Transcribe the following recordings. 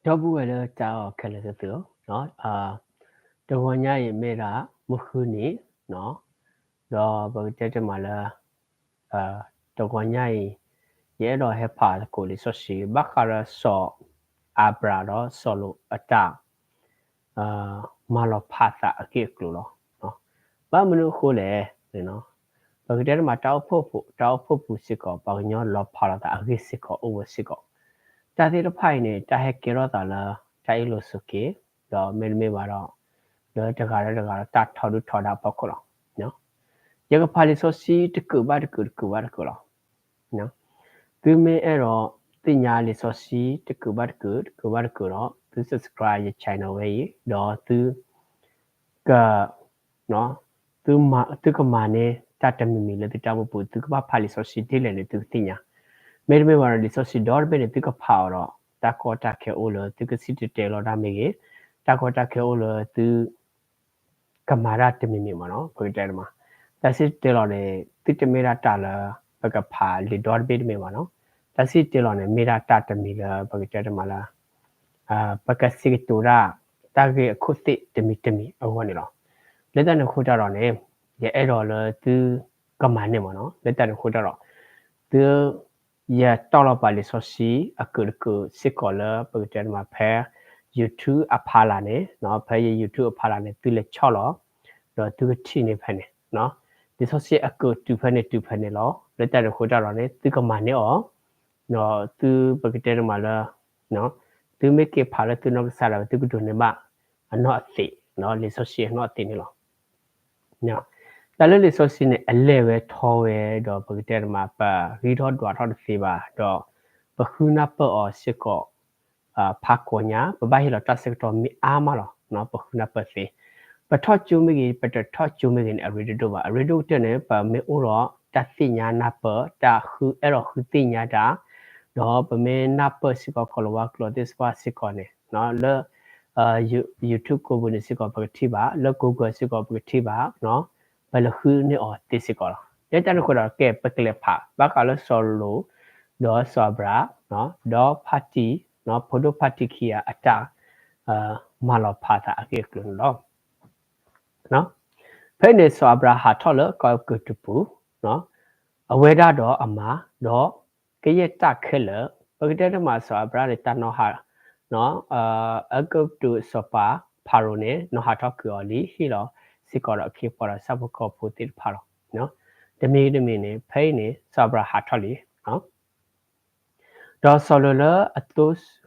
ဒီပုၢ်ဝဲၢ်လၢတၢ်အဲၣ်အီၤခဲလၢာ်သ့ၣ်ဧၢ, တဂီၤညါအံၤမ့ၢ်ဒၣ်မုၢ်ဃုနံၤ, ဒီးပကတဲတမးလၢ တဂီၤညါအံၤ ယအဲၣ်ဒိးဟဲဖးသကိးလံာ်စီဆှံ ဘၣ်ဃးဒီးစီၤအၤဘြၤဒီးစီၤလိာ်အတၢ် မၤလီၤဖးသးအဂ့ၢ်အကျိၤလီၤ. ဘၣ်မနုၤအဃိလဲၣ်, ပကတဲတမးတၢ်အိၣ်ဖှိၣ်ပူၤ, တၢ်အိၣ်ဖှိၣ်ပူၤစ့ၢ်ကီး ပှၤကညီလီၤဖးလိာ်သးအဂ့ၢ်စ့ၢ်ကီးအိၣ်ဝဲစ့ၢ်ကီး, တၢ်သ့ၣ်တဖၣ်အံၤန့ၣ် တၢ်ဟဲကဲထီၣ်သးလၢ တၢ်အ့ၣ်လိာ်ဆိးက့, ဒီးမ့တမ့ၢ်ဘၣ်ဒီး လၢတဂၤဒီးတဂၤဒီးတၢ်ထီဒုၣ်ထီဒါအဖီခိၣ်လီၤ. ယကဖးလံာ်စီဆှံတကုးဘၣ်တကုးတကုးဘၣ်တကုးလီၤ. သုမ့ၢ်အဲၣ်ဒိးသ့ၣ်ညါလံာ်စီဆှံတကုးဘၣ်တကုး တကုးဘၣ်တကုးဒီး သု subscribe ယ channel ဝဲအံၤ ဒီးသု သုကမၤန့ၢ်တၢ်တမံၤမံၤလၢသုတၢ်အိၣ်ဖှိၣ်ပူၤ သုကဘၣ်ဖးလံာ်စီဆှံဒ်လဲၣ်န့ၣ် သုကသ့ၣ်ညါ, မ့တမ့ၢ်ဘၣ်ဒီးလံာ်စီဆှံဒီတဘ့ၣ်န့ၣ် သုကဖးအီၤဒီး တၢ်ကီတၢ်ခဲအိၣ်လၢသုကစံၣ်တဲၤတဲလီၤတၢ်မ့ၢ်ဂ့ၤ, တၢ်ကီတၢ်ခဲအိၣ်လၢသု ကမၤတၢ်တမံၤမံၤမ့ၢ်နီၤ ပကတဲတမး, တၢ်စံၣ်တဲၤတဲလီၤန့ၣ် သုတမ့ၢ်ဒၣ်တၢ်လၢ ပကဖးလံာ်ဒီတဘ့ၣ်တမ့ၢ်ဘၣ်နီၤ, တၢ်စံၣ်တဲၤတဲလီၤန့ၣ် မ့ၢ်ဒၣ်တၢ်တမံၤလၢပကတဲတမးလၢ ပကစံးကတိၤတၢ် တၢ်ဂ့ၢ်အခိၣ်သ့ၣ်တမံၤတမံၤအဂီၢ်န့ၣ်လီၤ. လၢတၢ်န့ၣ်အဃိတၢ်ဒီးန့ၣ် ယအဲၣ်ဒိးလၢသုကမၤန့ၢ်မ့ၢ်နီၤ လၢတၢ်န့ၣ်အဃိတၢ်ဒီး သု ယတီၢ်လီၤပာ်လံာ်စီဆှံအကုးတကုးစ့ၢ်ကီးလၢ ပကတဲတမးဖဲ YouTube အဖီလာ်န့ၣ်, ဖဲယ YouTube အဖီလာ်န့ၣ် သုလဲၤဆီၣ်လီၤ ဒီးသုကထံၣ်န့ၢ်ဖဲန့ၣ်, လံာ်စီဆှံအကုးတုၤဖဲန့ၣ်တုၤဖဲန့ၣ်လီၤ. လၢတၢ်န့ၣ်အဃိတၢ်ဒီးန့ၣ် သုကမၤန့ၢ်အီၤ, ဒီးသုပကတဲတမးလၢ သုမ့ၢ်က့ၤဖးလၢသုနီၢ်ကစၢ်ဒၣ်ဝဲ သုကဒိးန့ၢ်ဘၣ်အနီၢ်အသံး, လံာ်စီဆှံအနီၢ်အသံးန့ၣ်လီၤ. တၢ်လၢလံာ်စီဆှံန့ၣ် အလဲၢ်ဝဲထီဝဲဒီး ပကတဲတမး ပဂံၢ်ထီၣ်ဒွးထီၣ်တသ့ဘၣ်ဒီး ပဃုနၢ်ပၢၢ်အီၤစ့ၢ်ကီး ဖးကိးညါ ပဘၣ်ဟ့ၣ်လီၤတၢ်ဆၢကတီၢ်မ့ၢ်အါမးလီၤ. ပဃုနၢ်ပၢၢ်သ့, ပထီၣ်ကၠိမ့ၢ်ဂ့ၤ ပတထီၣ်ကၠိမ့ၢ်ဂ့ၤန့ၣ် အရ့ဒိၣ်ဒိၣ်ဘၣ်. အရ့ဒိၣ်ကတၢၢ်န့ၣ် ပမ့ၢ်အိၣ်ဒီးတၢ်သ့ၣ်ညါနၢ်ပၢၢ် တၢ်ဃုအဲၣ်ဒိးဃုသ့ၣ်ညါတၢ်, ဒီးပမ့ၢ်နၢ်ပၢၢ်စ့ၢ်ကီး ကီၤလၤဝါကျိာ်သ့ၣ်တဖၣ်စ့ၢ်ကီးန့ၣ် လၢ YouTube ကိးပူၤန့ၣ်စ့ၢ်ကီး ပကထံၣ်ဘၣ်, လၢ Google စ့ၢ်ကီး ပကထံၣ်ဘၣ်, ပလဲၤဃုန့ၢ်အီၤသ့စ့ၢ်ကီးလီၤ. လၢတၢ်န့ၣ်အဃိဒီး ကဲ ပကလဲၤဖး ဘၣ်ဃးလၢစီၤလိာ် ဒီးစီၤအၤဘြၤ ဒီးဖါတံၢ် ဖိဒိၣ်ဖါတံၢ်ခံဂၤအတၢ် မၤလီၤဖးသးအဂ့ၢ်အကျိၤန့ၣ်လီၤ. ဖဲန့ၣ်စီၤအၤဘြၤဟးထီၣ်လၢကီၢ်အဲၤကူပတူးပူၤ, အဝဲဒၣ်ဒီးအမါ, ဒီးကယဲၢ်တၢ်ခဲလၢာ်, ပကတဲတမးစီၤအၤဘြၤန့ၣ် တၢ်နီၤဟး အဲၤကူပတူးစီၤပၤဖၤရိၤန့ၣ် နီၤဟးထီၣ်ကွံာ်အီၤလံ ဟ့ၣ်လီၤစ့ၢ်ကီးဒီးအခ့အပှၤဒီးဆၣ်ဖိကီၢ်ဖိသ့ၣ်တဖၣ်လီၤ. တမံၤတမံၤန့ၣ် ဖဲအံၤန့ၣ် စီၤအၤဘြၤဟးထီၣ်လံ ဒီးစီၤလိာ်လၢအသိ ဒီးစီၤ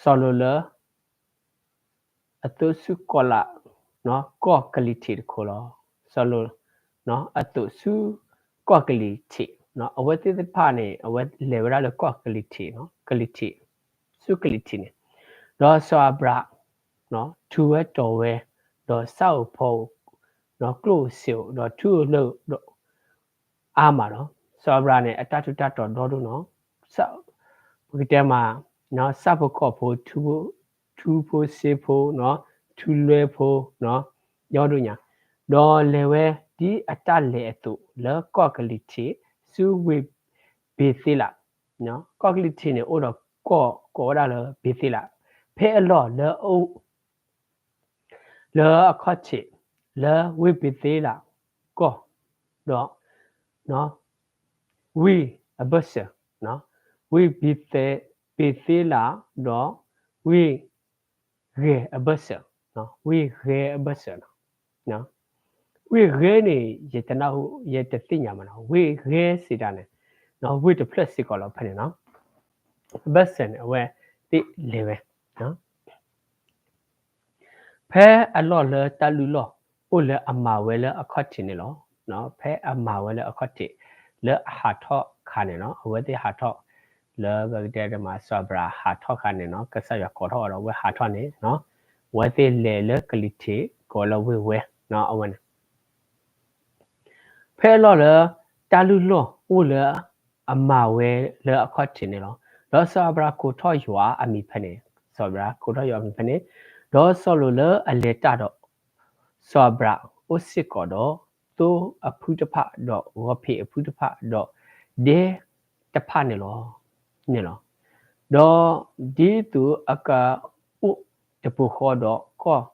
လိာ်လၢ အသိးဆူကီၢ်လၢ် ကီၢ်ကလံၤထံးတခိၣ်လီၤ. စီၤလိာ် အသိးဆူကီၢ်ကလံၤထံး, အဝဲသ့ၣ်တဖၣ်န့ၣ် အဝဲလဲၤဝဲဒၣ်လၢကီၢ်ကလံၤထံး, ကလံၤထံး, ဆူကလံၤထံးန့ၣ်, ဒီးစီၤအၤဘြၤ ထူဝဲတီၤဝဲ, ဒီးဆၣ်ဧိၤဖီဧိၤ, ကျိၣ်ဧိၤစ့ဧိၤ, ဒီးထူဧိၤလၢ အါမးလီၤ. စီၤအၤဘြၤန့ၣ် အတၢ်ထူးတၢ်တီၤဒီဒိၣ်နီၤ, ပကတဲမး ဆၣ်ဖိကီၢ်ဖိ, ထူဖိစ့ဖိ, ထူလွဲဖိ, ဒီဒိၣ်ညါ, ဒီးလဲၤဝဲဒ်အတၢ်လဲၤအသိး လၢကီၢ်ကလံၤထံး ဆူဝ့ၢ်ဘ့ၤသ့လး, ကီၢ်ကလံၤထံးန့ၣ် အိၣ်ဒီးကီၢ်ကိးဝဲဒၣ်လၢဘ့ၤသ့လး, ဖဲအလီၢ်လၢ လၢအခီၣ်ထံး လၢဝ့ၢ်ဘ့ၤသ့လးကီၢ်, ဒီး ဝ့ၢ်အဘၢၣ်စၢၤ, ဝ့ၢ်ဘ့ၤသ့လး ဒီးဝ့ၢ်ဂဲၤအဘၢၣ်စၢၤ, ဝ့ၢ်ဂဲၤအဘၢၣ်စၢၤ, ဝ့ၢ်ဂဲၤန့ၣ် ယတနၢ်ဟူ ယတသ့ၣ်ညါမးနီၤ, ဝ့ၢ်ဂဲၤစံးဒၣ်န့ၣ် ဝ့ၢ်တဖျၢၣ်စ့ၢ်ကီးလီၤဖဲန့ၣ်နီၤ, အဘၢၣ်စၢၤန့ၣ် အဝဲသ့ၣ်လဲၤဝဲ ဖဲအလီၢ်လၢတၢ်လုၢ်လီၢ်အိၣ်လၢအမၤဝဲလၢအခီၣ်ထံးန့ၣ်လီၤ. ဖဲအမၤဝဲလၢအခီၣ်ထံး လၢအဟးထီၣ်ခါန့ၣ်နီၤ, အဝဲသ့ၣ်ဟးထီၣ် လၢပကတဲတမးစီၤအၤဘြၤဟးထီၣ်ခါန့ၣ်နီၤ, ကစၢ်ယွၤကိးထီၣ်အီၤဒီးအဝဲဟးထီၣ်န့ၣ်, အဝဲသ့ၣ်လဲၤလၢကလံၤထံး ကိးလၢဝ့ၢ်ဝဲ, အဝဲန့ၣ် ဖဲအလီၢ်လၢ တၢ်လုၢ်လီၢ်အိၣ်လၢအမၤဝဲလၢအခီၣ်ထံးန့ၣ်လီၤ. ဒီးစီၤအၤဘြၤကိးထီၣ်ယွၤအမံၤဖဲန့ၣ်, စီၤအၤဘြၤကိးထီၣ်ယွၤအမံၤဖဲန့ၣ်, ဒီးစီၤလိာ်လၢအလဲၤတၢ်ဒီး စီၤအၤဘြၤအိၣ်စ့ၢ်ကီးဒီး သိအဖုတဖၣ် ဒီးဂီၤဖံးအဖုတဖၣ် ဒီးဒဲတဖၣ်န့ၣ်လီၤ. န့ၣ်လီၤ. ဒီးဒ်သိးအကအိၣ်တပူၤဃီဒီးကီၢ်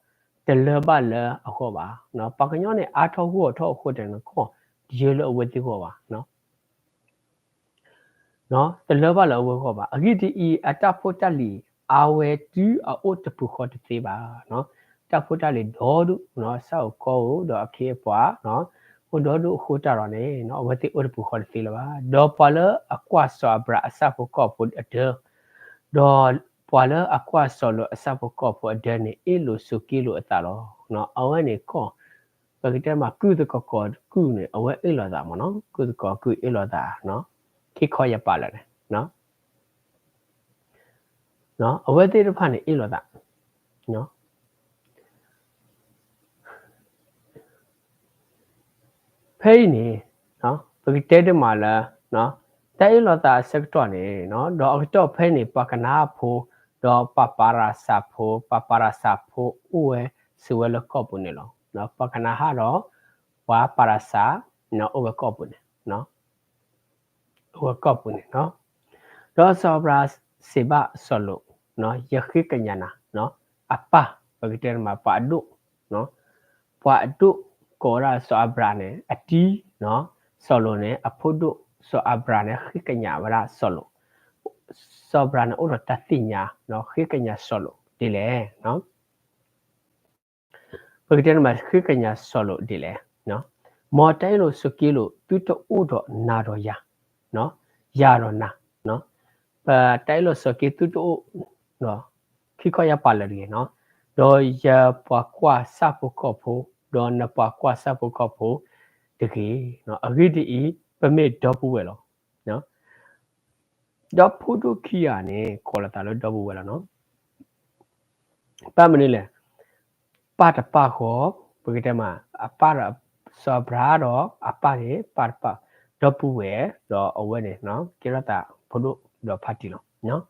တလၢဘၣ်လၢအဂီၢ်ဘၣ်. ပှၤကညီန့ၣ် အါထီၣ်ဂီၢ်ထီၣ်အဃိတၢ်န့ၣ် ကီၢ်တယၢလၢအဝဲသ့ၣ်ဂီၢ်ဘၣ် တလၢဘၣ်လၢအဝဲဂီၢ်ဘၣ်. အဂ့ၢ်ဒ်အံၤ, အတၢ်ဖိတၢ်လံၤ အဝဲတုၤအအိၣ်တပူၤဃီတသ့ဘၣ်. တၢ်ဖိတၢ်လံၤဒီဒူၣ်, ဆၣ်ဧိၤကီၢ်ဧိၤ ဒီးအခ့အပှၤ အိၣ်ဒီဒူၣ်အဃိတၢ်ဒီးန့ၣ် အဝဲသ့ၣ်အိၣ်တပူၤဃီတသ့လၢၤဘၣ်. ဒီးပှၤလၢအကွၢ်စီၤအၤဘြၣ်အဆၣ်ဖိကီၢ်ဖိအဒၢ, ဒီးပှၤလၢအကွၢ်စီၤလိာ်အဆၣ်ဖိကီၢ်ဖိအဒၢန့ၣ် အ့ၣ်လိာ်ဆိးက့လိာ်အသးလီၤ. အဝဲန့ၣ်ကီၢ်, ပကတဲမး ကုၢ်သကိးကီးကုၢ်န့ၣ် အဝဲအ့ၣ်လိာ်သးမ့ၢ်နီၤ, ကုၢ်သကိးကုၢ်အ့ၣ်လိာ်သး, ခံခီယပာ်လၢာ်န့ၣ် အဝဲသ့ၣ်တဖၣ်န့ၣ်အ့ၣ်လိာ်သး. ဖဲအံၤန့ၣ် ပကတဲတမးလၢ တၢ်အ့ၣ်လိာ်သးအဆၢကတီၢ်န့ၣ်, ဒီးအကတီၢ်ဖဲန့ၣ် ပှၤကနၤအၣ်ဖိ, ဒီးပှၤပၤရၤစးဖိ, ပှၤပၤရၤစးဖိအိၣ်ဝဲဆိးဝဲလၢကီၢ်ပူၤန့ၣ်လီၤ. ပှၤကနၤအၣ်ဒီး ပှၤပၤရၤစး အိၣ်ဝဲကီၢ်ပူၤန့ၣ် အိၣ်ဝဲကီၢ်ပူၤန့ၣ်လီၤ. ဒီးစီၤအၤဘြၤဟၣ်စံးဘၣ်စီၤလိာ်, ယဃ့ကညးနၤ, အပၢ်, ပကတဲမး ပှၤအဒိၣ်, ပှၤအဒိၣ်ကိးဝဲဒၣ်စီၤအၤဘြၤဟၣ်န့ၣ် အတံၤ, စီၤလိာ်န့ၣ် အဖိဒိၣ်, စီၤအၤဘြၤဟၣ်န့ၣ် ဃ့ကညးဝဲဒၣ်စီၤလိာ်, စီၤအၤဘြၤဟၣ်န့ၣ် အိၣ်ဒီးတၢ်သ့ၣ်ညါ, ဃ့ကညးစီၤလိာ်ဒ်လဲၣ် ပကတဲန့ၣ်မး ဃ့ကညးစီၤလိာ်ဒ်လဲၣ်. မ်တၢ်အ့ၣ်လိာ်ဆိးက့လိာ်သုတအိၣ်ဒီးနၤဒီးယၤ, ယၤဒီးနၤ, ပတၢ်အ့ၣ်လိာ်ဆိးက့သုတအိၣ်, ခံခီယပာ်လၢာ်တဂ့ၤ, ဒီးယပှၤကွၢ်ဆၣ်ဖိကီၢ်ဖိ, ဒီးနပှၤကွၢ်ဆၣ်ဖိကီၢ်ဖိတဂ့ၤ. အဂ့ၢ်ဒ်အံၤ, ပမ့ၢ်ဒီပုၢ်ဝဲၢ်လီၤ. ဒီဖိဒိၣ်ခံဂၤန့ၣ် ကိးလီၤသးလၢဒီပုၢ်ဝဲၢ်လီၤ. ဘၣ်မနုၤလဲၣ်, ပၢ်တပၢ်ဃီ, ပကတဲမး အပၢ်ဒီး စီၤအၤဘြၤဟၣ်ဒီးအပၢ်န့ၣ် ပၢ်တပၢ်, ဒီပုၢ်ဝဲၢ်, ဒီးအဝဲန့ၣ် ကဲထီၣ်သးဖိဒိၣ်ဒီးဖါတံၢ်လီၤ.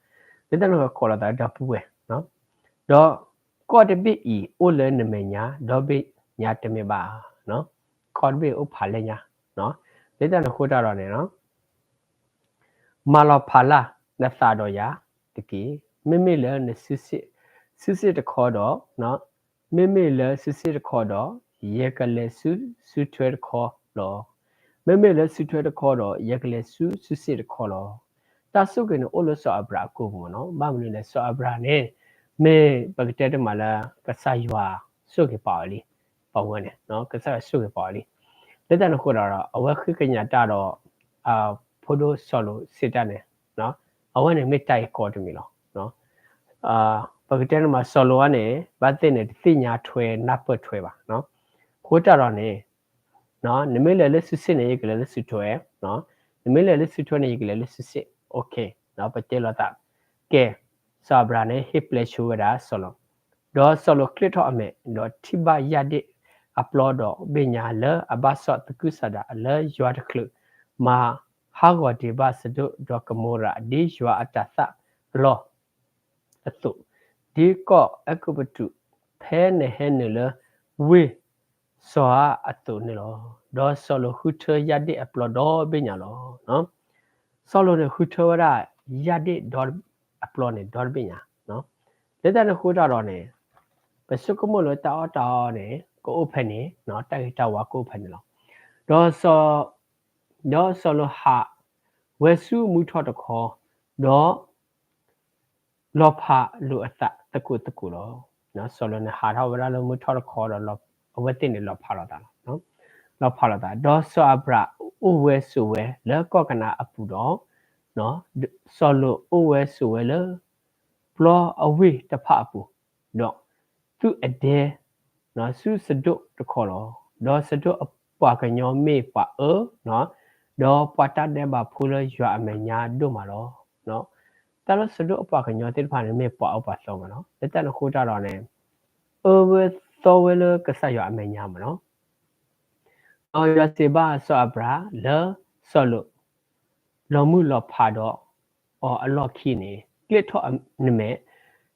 လၢတၢ်န့ၣ်အဃိကိးလီၤသးလၢဒီပုၢ်ဝဲၢ်, ဒီးကီၢ်တဘ့ၣ်အံၤ အိၣ်လၢနမဲာ်ညါ, ဒီဘ့ၣ်ညါတမ့ၢ်ဘၣ်. ကီၢ်တဘ့ၣ်အိၣ်ဖးလၢညါ, လၢတၢ်န့ၣ်အဃိတၢ်ဒီးန့ၣ် မၤလီၤဖးလၢ်နသးဒီးယၤတက့ၢ်. မ့မ့ၢ်လၢနစုစ့ၣ်တခီဒီး, မ့မ့ၢ်လၢစုစ့ၣ်တခီဒီး, ယကလဲၤဆူစုထွဲတခီလီၤ. မ့မ့ၢ်လၢစုထွဲတခီဒီး, ယကလဲၤဆူစုစ့ၣ်တခီလီၤ. တၢ်ဆိၣ်ဂ့ၤန့ၣ်အိၣ်လၢစီၤအၤဘြၤဟၣ်အကိာ်ပူၤမ့ၢ်နီၤ. ဘၣ်မနုၤလဲၣ်, စီၤအၤဘြၤဟၣ်န့ၣ် မ့ၢ်ပကတဲတမးလၢ ကစၢ်ယွၤဆိၣ်ဂ့ၤပာ်အီၤလံ, ပဝဲန့ၣ် ကစၢ်ယွၤဆိၣ်ဂ့ၤပာ်အီၤလံ. လၢတၢ်န့ၣ်အဃိဒီး အဝဲဃ့ကညးတၢ်ဒီး ဖိဒိၣ်စီၤလိာ်စံးတၢ်န့ၣ်, အဝဲန့ၣ်မ့ၢ်တၢ်အံၤကီတမံၤလီၤ. ပကတဲန့ၣ်မး စီၤလိာ်အံၤန့ၣ် ဘၣ်သ့ၣ်န့ၣ် တသ့ၣ်ညါထွဲနၢ်ပၢၢ်ထွဲဘၣ်. အဃိတၢ်ဒီးန့ၣ် နမ့ၢ်လဲၤလၢစုစ့ၣ်န့ၣ် ယကလဲၤလၢစုထွဲ, နမ့ၢ်လဲၤလၢစုထွဲန့ၣ် ယကလဲၤလၢစုစ့ၣ်, ပတဲလိာ်သး. ကဲ, စီၤအၤဘြၤဟၣ်န့ၣ် ဟ့ၣ်ပျဲဆိဝဲဒၣ်စီၤလိာ်, ဒီးစီၤလိာ်ကျ့ထီၣ်အမဲာ်, ဒီးထံၣ်ဘၣ်ယၣ်ဒ့ၣ်အပျီဒီးဘ့ၣ်ညါလၢအဘၣ်စီၣ်သကုၤဆးဒးလၢယွၤတချုးမၤဟးဂီၤဒံးဘၣ်စဒိၣ်ဒီးကမိၤရၤ ဒ်ယွၤအတၤသၣ်လီၤအသိး, ဒ်ကီၢ်အဲၤကူပတူး ဖဲနဟဲနုာ်လၢဝ့ၢ်စီၤအၤအသိးန့ၣ်လီၤ. ဒီးစီၤလိာ်ဃုထၢယၣ်ဒ့ၣ်အပျီဒီဘ့ၣ်ညါလီၤ. စီၤလိာ်န့ၣ်ဃုထၢဝဲဒၣ်ယၣ်ဒ့ၣ်ဒီးအပျီန့ၣ်ဒီတဘ့ၣ်ညါ. လၢတၢ်န့ၣ်အဃိတၢ်ဒီးန့ၣ် ပဆိကမိၣ်လၢတၢ်အီၣ်တၢ်အီန့ၣ် ကအိၣ်ဖဲန့ၣ်, တၢ်ဂ့ၤတၢ်ဝါကအိၣ်ဖဲန့ၣ်လီၤ. ဒီးစီၤ, ဒီးစီၤလိာ်ဟးဝဲဆူမူထီၣ်တခီ, ဒီး လီၤဖးလိာ်အသးသကိးသကိးလီၤ. စီၤလိာ်န့ၣ်ဟးထီၣ်ဝဲဒၣ်လၢမူထီၣ်တခီဒီး အဝဲသ့ၣ်န့ၣ်လီၤဖးလိာ်သးလီၤ. လီၤဖးလိာ်သး, ဒီးစီၤအၤဘြၣ်အိၣ်ဝဲဆိးဝဲလၢကီၢ်ကနၤအပူၤဒီး, စီၤလိာ်အိၣ်ဝဲဆိးဝဲလၢ ပျီအဝ့ၢ်တဖၣ်အပူၤ, ဒီး သုးအဒဲ ဆူစဒိၣ်တခီလီၤ. ဒီးစဒိၣ်အပှၤကညီမ့ၢ်ပှၤအၢ, ဒီးပှၤတၢ်ဒဲးဘးဖိလၢယွၤအမဲာ်ညါဒိၣ်မးလီၤ. တၢ်လၢစဒိၣ်အပှၤကညီသ့ၣ်တဖၣ်န့ၣ် မ့ၢ်ပှၤအၢပှၤသီမ့ၢ်နီၤ. လၢတၢ်န့ၣ်အဃိတၢ်ဒီးန့ၣ် အၢဝဲသီဝဲလၢကစၢ်ယွၤအမဲာ်ညါမ့ၢ်နီၤ. ဒီးယွၤစံးဘၣ်စီၤအၤဘြၣ်လၢစီၤလိာ် လီၤမုၢ်လီၤဖးဒီးအီၤအလီၢ်ခံန့ၣ် ကျ့ထီၣ်နမဲာ်,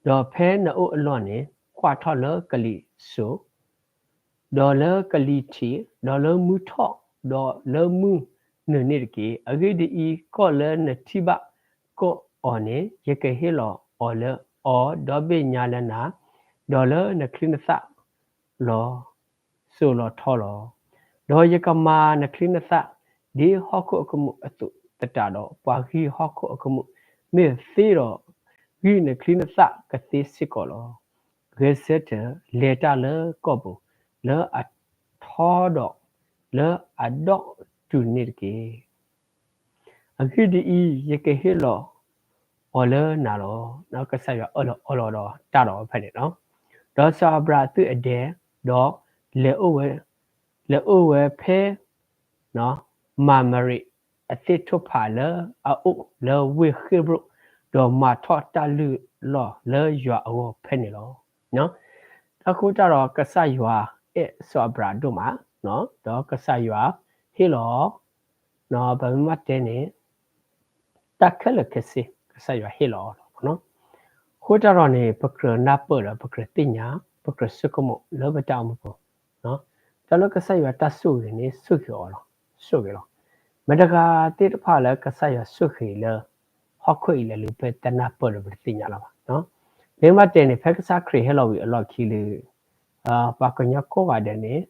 ဒီးဖဲနအိၣ်အလီၢ်န့ၣ် ကွၢ်ထီၣ်လၢကလံၤစိး, ဒီးလၢကလံၤထံး, ဒီးလၢမုၢ်ထီၣ်, ဒီးလၢမုၢ်နုာ်န့ၣ်တက့ၢ်. အဂ့ၢ်ဒ်အံၤ, ကီၢ်လၢနထံၣ်ဘၣ်ကီၢ် အီၤန့ၣ် ယကဟ့ၣ်လီၤအီၤလၢအီၤ ဒီဘ့ၣ်ညါလၢနၤ, ဒီးလၢနချံနသၣ်လီၤ စိၤလီၤထီလီၤ. ဒီးယကမၤနချံနသၣ် ဒ်ဟီၣ်ခိၣ်အကမူၣ်အသိးသတးဒီး, ပှၤဂံၢ်ဟီၣ်ခိၣ်အကမူၣ်မ့ၢ်သ့ဒီး, ဂံၢ်နချံနသၣ်ကသ့စ့ၢ်ကီးလီၤ. ဂဲၤဆၢထၢၣ် လဲၤတၢ်လၢကီၢ်ပူၤ, လၢအထီဒီးလၢအဒီတူၢ်န့ၣ်တက့ၢ်. အဂ့ၢ်ဒ်အံၤ, ယကဟ့ၣ်လီၤအီၤလၢနၤလီၤ. ကစၢ်ယွၤအၢၣ်လီၤအီလီၤဒီးတၢ်ဒီးဝဲဖဲန့ၣ်လီၤ. ဒီးစီၤအၤဘြၤဟၣ်သုးအဒဲ, ဒီးလဲၤအိၣ်ဝဲ, လဲၤအိၣ်ဝဲဖဲ မၤမရံးအသ့ၣ်ထိၣ်ဖးလၢအအိၣ်လၢဝ့ၢ်ဃ့ဘြိၣ်, ဒီးမၤထီၣ်တၢ်လုၢ်လီၢ်လၢယွၤအဂီၢ်ဖဲန့ၣ်လီၤ. တၢ်ဃိတၢ်ဒီးကစၢ်ယွၤအဲၣ်စီၤအၤဘြၤဟၣ်ဒိၣ်မး, ဒီးကစၢ်ယွၤဟ့ၣ်လီၤ, ပမ့ၢ်မ့ၢ်တဲန့ၣ် တၢ်ခဲလၢာ်ခဲဆ့ ကစၢ်ယွၤဟ့ၣ်လီၤအီၤလီၤ. အဃိတၢ်ဒီးန့ၣ် ပကြၢးနၢ်ပၢၢ်ဒီးပကြၢးသ့ၣ်ညါ, ပကြၢးဆိကမိၣ်လၢပတၢ်အိၣ်မူပူၤ, တၢ်လၢကစၢ်ယွၤတၢ်ဆိၣ်ဂ့ၤန့ၣ် ဆိၣ်ဂ့ၤအီၤလီၤ, ဆိၣ်ဂ့ၤလီၤ. မတၤတဂၤသ့ၣ်တဖၣ်လၢကစၢ်ယွၤဆိၣ်ဂ့ၤလၢ ဟီၣ်ခိၣ်အံၤလဲၤလူၤ ပတနၢ်ပၢၢ်ဒီးပတသ့ၣ်ညါလီၤဘၣ်. မ့ၢ်မ့ၢ်တဲန့ၣ် ဖဲကစၢ်ခရံာ်ဟဲလီၤဝံၤအလီၢ်ခံလၢ ပှၤကညီကိးဂၤဒဲးန့ၣ်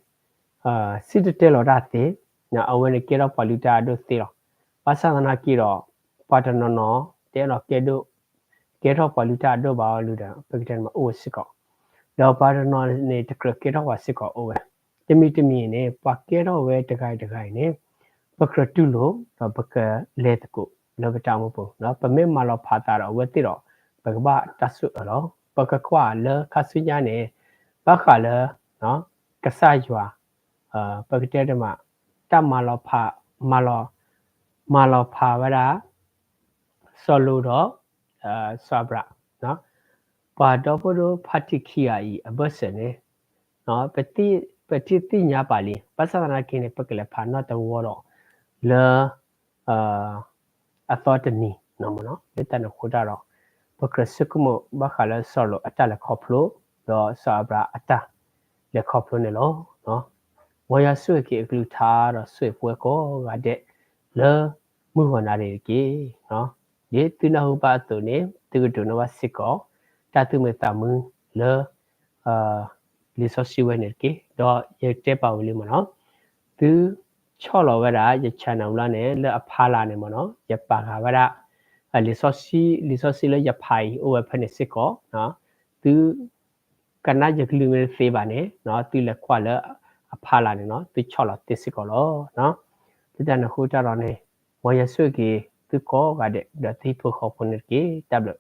စံၣ်တဲၤတဲလီၤတၢ်သ့, အဝဲန့ၣ်ကဲထီၣ်ပှၤလုၢ်တၢ်အဒိၣ်သ့လီၤ. ဘၣ်ဆၣ်သနာ်က့ဒီး ပှၤတနီၤနီၤ တအဲၣ်ဒိးကဲဒိၣ်, ကဲထီၣ်ပှၤလုၢ်တၢ်အဒိၣ်ဘၣ်အီၤလၢဒီး ပကတဲန့ၣ်မးအိၣ်ဝဲစ့ၢ်ကီး, ဒီးပှၤတနီၤန့ၣ် တကြၢးကဲထီၣ်ပှၤစ့ၢ်ကီးအိၣ်ဝဲ. တမံၤတမံၤန့ၣ် ပှၤကဲထီၣ်ဝဲတဂၤတဂၤအံၤန့ၣ် ပကြၢးတူၢ်လိာ် ဒီးပကလဲၤသကိးလၢပတၢ်အိၣ်မူပူၤ, ပမ့ၢ်မၤလီၤဖးသးဒီးအဝဲသ့ၣ်ဒီး ပကဘၣ်တၢ်ဆိၣ်အၢလီၤ. ပကကွၢ်လၢခါဆူညါန့ၣ် ဘၣ်ဃးလၢ ကစၢ်ယွၤ ပကတဲတမး တၢ်မၤလီၤဖး, မၤလီၤ, မၤလီၤဖးဝဲဒၣ် စီၤလိာ်ဒီး စီၤအၤဘြၤဟၣ်, ပှၤဒီဖိဒိၣ်ဖါတံၢ်ခံဂၤအံၤအဘၢၣ်စၢၤန့ၣ် ပထံၣ်သ့ၣ်ညါပာ်လံ, ဘၣ်ဆၣ်သနာ်က့န့ၣ် ပကလဲၤဖးနီၣ်တဝီဒီး လၢ အသီတနံၤ, လၢတၢ်န့ၣ်အဃိတၢ်ဒီး ပကြၢးဆိကမိၣ်ဘၣ်ဃးလၢစီၤလိာ်အတၢ်လဲၤခီဖျိ ဒီးစီၤအၤဘြၤဟၣ်အတၢ်လဲၤခီဖျိန့ၣ်လီၤ. မ်ယွၤဆိၣ်ဂ့ၤက့ၤအကလုၢ်ကထါဒီးဆိၣ်ဂ့ၤပဝဲကိးဂၤဒဲး လၢမုၢ်ဂီၤနၤဒဲးတက့ၢ်. ဒ်သုနၢ်ဟူဘၣ်အသိးန့ၣ် သုကဒိးန့ၢ်ဘၣ်စ့ၢ်ကီး တၢ်သူၣ်မံသးမုာ်လၢ လံာ်စီဆှံဝဲန့ၣ်တက့ၢ်. ဒီးယတဲပာ်ဝံၤလံမ့ၢ်နီၤ, သုဆီၣ်လီၤဝဲဒၣ်ယ channel လီၤန့ၣ် လၢအဖီလာ်န့ၣ်မ့ၢ်နီၤ ယပာ်ဃာ်ဝဲဒၣ် လံာ်စီဆှံ, လံာ်စီဆှံလၢယဖးအံၤအိၣ်ဝဲဖဲန့ၣ်စ့ၢ်ကီး, သု ကနၣ်ယကလုၢ်မ့ၢ်တသ့ဘၣ်န့ၣ် သုလဲၤကွၢ်လၢအဖီလာ်န့ၣ်နီၤ သုဆီၣ်လီၤသ့စ့ၢ်ကီးလီၤ. လၢတၢ်န့ၣ်အဃိတၢ်ဒီးန့ၣ် မ်ယွၤဆိၣ်ဂ့ၤက့ၤသုကိးဂၤဒဲး ဒီးသုဟံၣ်ဖိဃီဖိန့ၣ်တက့ၢ်. တၢ်ဘျုး